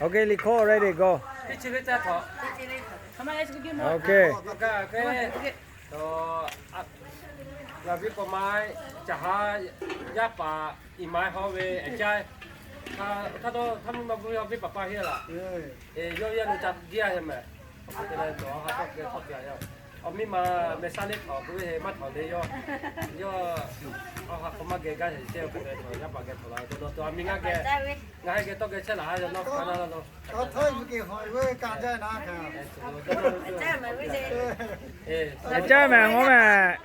Okay, record already, go. Okay. Ngaˬ ve pa ma caˬ ha yaˇ paˍ iˍ ma hawˇ ve a caˇ, htaˇ dawˇ htaˇ miˇ ma gu yawˇ venˇ paˍ paˇ heˆ laˬ. Yawˇ yaˇ lo ca giˇ a mehˍ. Awˬ hk'e te leh cawˬ ha tawˆ geh hk'awꞈ te a yaˇ. Awˬ miˇ ma mehˬ saˉ neˇ htawnˍ k'oˆ ve he maˇ htawnˍ le yawˇ. Yawˇ awˬ ha hk'aw maˇ geh gaˇ heꞈ chehˇ awˬ hk'e te htawnˍ yaˇ paˍ geh htawnˍ la ve dawˇ dawˇ tuˬ a miˇ ngaˇ geh, ngaˬ hui geh tawˇ geh chehˇ laˬ ha yaˇ nawˇ hk'aˬ na la lo. Aˬ caˇ mehˍ ngawˬ mehˍ.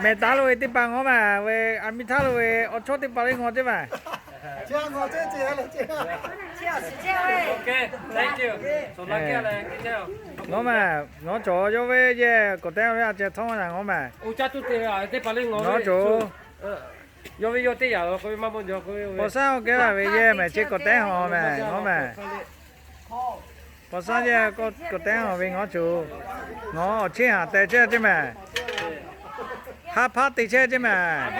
Mehˬ taˉ lo ve teˇ hpaˍ ngawˬ mehˍ ve, a miˇ htaˇ lo ve awˬ chawˇ teˇ hpaˍ le ngawˬ teˇ mehˍ. Ngawˬ mehˍ, ngawˬ cawˬ yawˇ ve yehˬ k'awꞈ tehˉ ve a ceh htawˇ ngaˬ ngawˬ mehˍ. Yawˇ ve yawˇ teˇ yanˇ, paw saˉ awˬ kehˉ la ve yehˬ mehˍ chi k'awꞈ tehˉ haw mehˍ ngawˬ mehˍ. Paw saˉ yehˬ k'awꞈ tehˉ haw ve ngawˬ cawˬ. Ngawˬ awˬ cheˇ haˍ te chehˇ ceˇ mehˍ. Haˉ hpaˇ te chehˇ ceˇ mehˍ.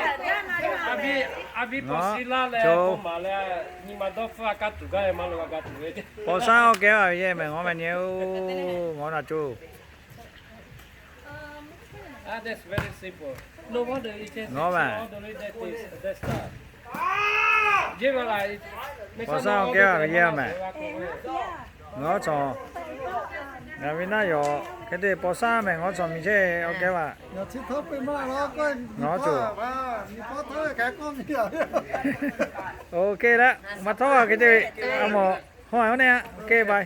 Ngawˬ cawˬ. Paw saˉ awˬ kehˉ la ve yehˬ mehˍ ngawˬ mehˍ nyi oˬ, ngawˬ naˬ cawˬ. Ngawˬ mehˍ. Paw saˉ awˬ kehˉ la ve yehˬ mehˍ. Ngawˬ cawˬ. Ngaˬ ve naˆ yawˬ hk'e te paw saˉ mehˍ ngawˬ cawˬ miˬ chehˇ awˬ kehˉ la. Ngawˬ cawˬ. Oˬ, hk'e leh maˇ htawˇ a hk'e te ve, a mawˬ hawˇ a oˇ ne a, oˬ, bye.